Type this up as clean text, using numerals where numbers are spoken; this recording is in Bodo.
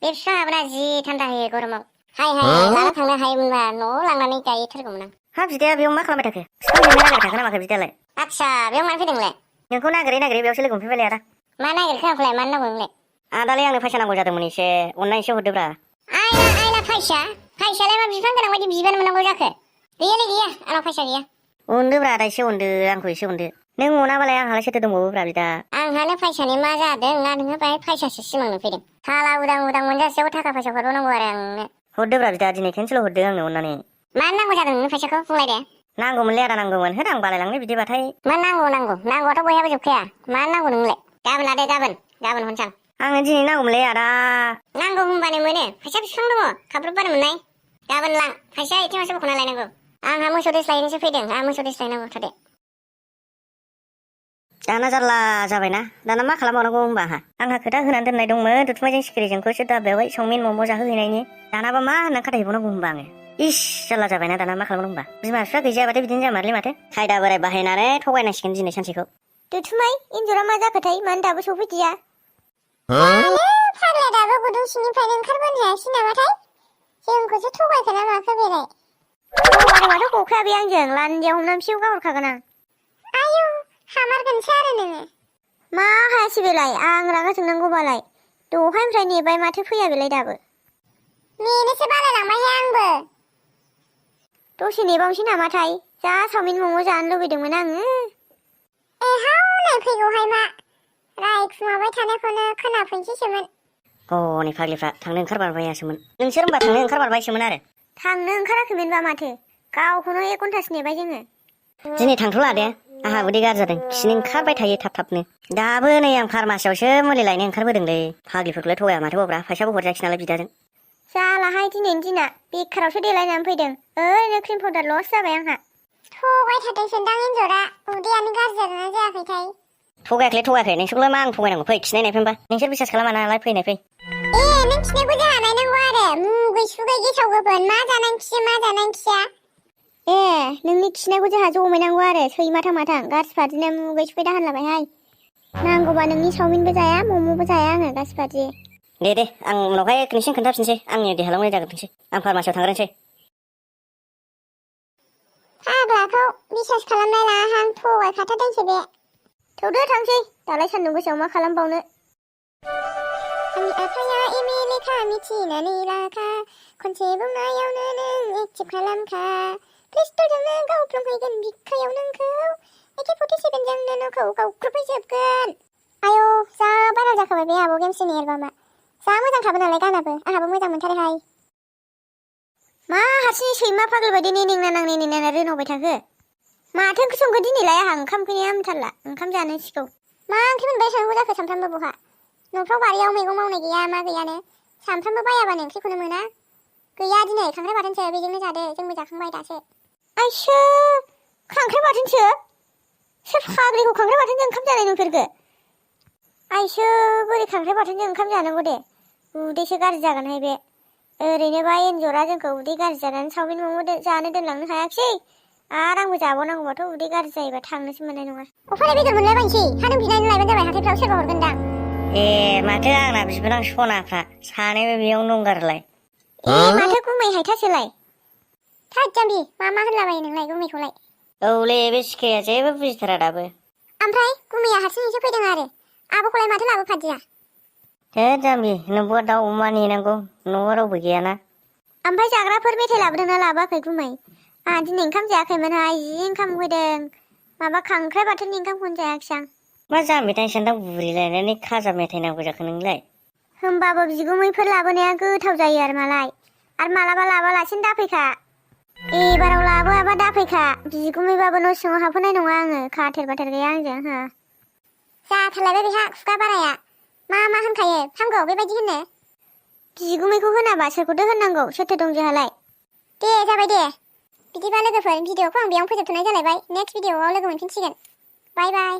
बे बिफाङाबोना जि थान्दा होयो गरमाव। हाय लाना थांनो हायोमोनबा न'आव लांनानै गायथारगौमोन आं। हा बिदाया बेयाव मा खालामबाय थाखो? बिफांजोंनो नागिरबाय थाखो ना माखो बिदायालाय? आदसा बेयाव मानो फैदों नोंलाय? नोंखौ नागिरै नागिरै बेयावसो लोगो मोनफैबायलै आदा। मा नागिरखो आंखौलाय मानो नांगौ नोंलाय? आदालाय आंनो फैसा नांगौ जादोंमोन एसे अननाय एसे हरदोब्रा। आइला फैसालाय मा बिफां गोनां बायदि बिबानो मोननांगौ जाखो? गैयालै गैया आंनाव फैसा गैया। अनदोब्रा आदा एसे अनदो आंखौ एसे अनदो। नों अनाबालाय आंहालाय सोरथो दंबावोब्रा बिदा। आंहानो फैसानि मा जादों ना नोङो बाहाय फैसासो सिमां नुफैदों? साला उदां मोनजासेयाव थाखा फैसा हरबावनांगौ आरो आं नोंनो। हरदोब्रा बिदा दिनै खेनसेल' हरदो आंनो अननानै। मानो नांगौ जादों नोंनो फैसाखौ बुंलाय दे। नांगौमोनलै आदा नांगौमोन होद आं बालायलाङो बिदिबाथाय। मा नांगौआथ' बयहाबो जोबखाया। मा नांगौ नोंनोलाय? गाबोन लादो गाबोन हरनोसै आं। आंनो दिनै नांगौमोनलै आदा। नांगौ होनबानो मोनो फैसा बिफां दङ खाब्रबबानो मोननाय। गाबोन लां फैसा एटिएमावसो बख'ना लायनांगौ। आंहा मोसौ दोस्लायनोसो फैदों आंहा मोसौ दोस्लायनांगौ थादे। दाना जारला जाबायना दाना मा खालामबावनांगौ होनबा आंहा खोथा होनानै दोननाय दंमोन दुथुमायजों सिखिरिजोंखौसो दाबायावहाय चावमिन मम' जाहोहैनायनि। दानाबा मा होनना खाथायहरनांगौ होनबा आङो इस जारला जाबायना दाना मा खालामनांगौ होनबा बिमा बिफा गैजायाबाथाय बिदिनो जामारलै माथो खायदा बोराय बाहायनानै थगायनांसिगोन दिनै सानसेखौ। दुथुमाय एन्जरा मा जाखोथाय मानो दाबो सफैदिया? फाग्ला दाबो गुदुं सिंनिफ्रायनो ओंखारबोनो हायासै नामाथाय? जोंखौसो थगायखो ना माखो बेलाय? थगायदोंबाथ' गखाया बे आंजों लान्जायाव हमनानै फिसौ गाहरखागोन आं। आयौ हामारगोनसो आरो नोङो। मा हायासै बेलाय आं रागा जोंनांगौबालाय दहायनिफ्राय नेबाय माथो फैया बेलाय दाबो। नेनोसो बालायलांबायहाय आंबो। दसे नेबावनोसै नामाथाय जा चावमिन मम' जानो लुबैदोंमोन आङो। हावलाय फैगौहाय मा रायखुमाबाय थानायखौनो खोनाफैनोसैसोमोन। हनै फाग्लिफ्रा थांनो ओंखारबारबायासोमोन नोंसोर होनबा थांनो ओंखारबारबायसोमोन आरो। थांनो ओंखाराखैमोनबा माथो गावखौनो 1 घन्टासो नेबाय जोङो। दिनै थांथ'ला दे आंहा उदै गाज्रि जादों खिनो ओंखारबाय थायो थाब थाबनो। दाबो नै आं फार्मासियावसो मुलि लायनो ओंखारबोदोंलै फाग्लिफोरखौलाय थगाया माथो बावब्रा फैसाबो हरजायाखिसै नालाय बिदाजों। जालाहाय दिनैनि दिना बेखारावसो देलायनानै फैदों ओरैनो क्रिम पाउडार लस जाबाय आंहा। थगाय थारदोंसोनदां एन्जरा उदैयानो गाज्रि जादोंना जायाखैथाय? थगायाखै नोंसोरखौलाय मा आं थगायनांगौ फै खिनाय नायफिनबा नोंसोर बिसास खालामा नालाय फैनाय फै। नों खिनायखौ जोंहा नायनांगौ आरो मुगै सुगै गेसाव गोफोन मा जानानै खियो मा जानानै खिया। नोंनि खिनायखौ जोंहा जमायनांगौ आरो सैमाथां माथां गाज्रिफादिनो मुगै सुगै दाहोन लाबायहाय। नांगौबा नोंनि चावमिनबो जाया मम'बो जाया आङो गाज्रिफादि। दे आं उनावहाय नोंसिनो खोन्थाफिनसै आंनि देहायाव मोजां जाग्रोथोंसै आं फार्मासियाव थांग्रोनोसै। फाग्लाखौ बिसास खालामनाय लाहां थगायखाथारदोंसो बे। थौदो थांसै दालाय सान्दुं गोसायाव मा खालामबावनो। आंनि आफाया एम.ए. लेखा मिथिनानै लाखा खनसे बुंनायावनो नों एक्सेप्ट खालामखा प्लेस्टरजोंनो गावफ्लंहैगोन बिखायाव नोंखौ AK-47 जोंनो नोंखौ गावख्रुबहैजोबगोन। आयौ जा भाइराल जाखाबाय बे आब' गेमस्रिनि एलबामा जा मोजांखाबो नालाय गानाबो आंहाबो मोजां मोनथारोहाय। मा हारसिं सैमा फाग्लि बायदि नेना नांना रोनावबाय थाखो? माथो ओंख्रि संखो दिनैलाय आंहा ओंखाम उखैनाया हामथारला ओंखाम जानोसैगौ। मा ओंख्रि मोनबाय थानांगौ जाखो सानफ्रामबो बहा? न'फ्राव बारियाव मैगं मावनाय गैया मा गैयानो सानफ्रामबो बायाबानो ओंख्रिखौनो मोना। गैया दिनै खांख्राइ बाथोनसो बेजोंनो जादो जोंबो जाखांबाय दासो। आइसो खांख्राइ बाथोनसो? सोर फाग्लिखौ खांख्राइ बाथोनजों ओंखाम जानाय नुफेरखो? आइसो बोरै खांख्राइ बाथोनजों ओंखाम जानांगौ दे उदैसो गाज्रि जागोनहाय बे। ओरैनोबा एन्जरा जोंखौ उदै गाज्रि जानानै चावमिन मम' जानो दोनलांनो हायाखिसै आरो आंबो जाबावनांगौबाथ' उदै गाज्रि जायोबा थांनोसो मोननाय नङा। अफालाय बेदर मोनलायबायसै हा नों बिनानै लायबानो जाबाय हाथायफ्राव सोरबा हरगोनदां। माथो आंना बिबोनां सनाफ्रा सानैबो बेयावनो दंगारोलाय। माथो गुमै हायथासोलाय। थोद जाम्बि मा होनलाबायो नोंलाय गुमैखौलाय? औलै बे सिखाया जेबो बुजिथारा दाबो। ओमफ्राय गुमैया हारसिङैसो फैदों आरो आब'खौलाय माथो लाबोफादिया? थोद जाम्बि नोंबो दाउ अमा नेनांगौ न'आव रावबो गैयाना। ओमफ्राय जाग्राफोर मेथाइ लाबोदोंना लाबोआखै गुमै? आंहा दिनै ओंखाम जायाखैमोनहाय जि ओंखाम उखैदों माबा खांख्राइ बाथोननि ओंखामखौनो जायाखिसै आं। मा जाम्बि दांसान्दां बुरिलायनानै खाजा मेथाइ नांगौ जाखो नोंलाय? होमबाबो बिगुमैफोर लाबोनाया गोथाव जायो आरो मालाबा लाबोआलासिनो दाफैखा। एबाराव लाबोआबा दाफैखा बिगुमैबाबो न' सिङाव हाबहोनाय नङा आङो खाथेर बाथेर गैया आंजों हो। जाथारलायबाय बेहा खुगा बाराया मा होनखायो हामगौ बेबायदि होनो? बिगुमैखौ होनाबा सोरखौथो होननांगौ सोरथो दं जोंहालाय? दे जाबाय दे बिदिबा लोगोफोर भिडिअखौ आं बेयावनो फोजोबथ'नाय जालायबाय नेक्स्ट भिडिअआव लोगो मोनफिनसिगोन बाय बाय।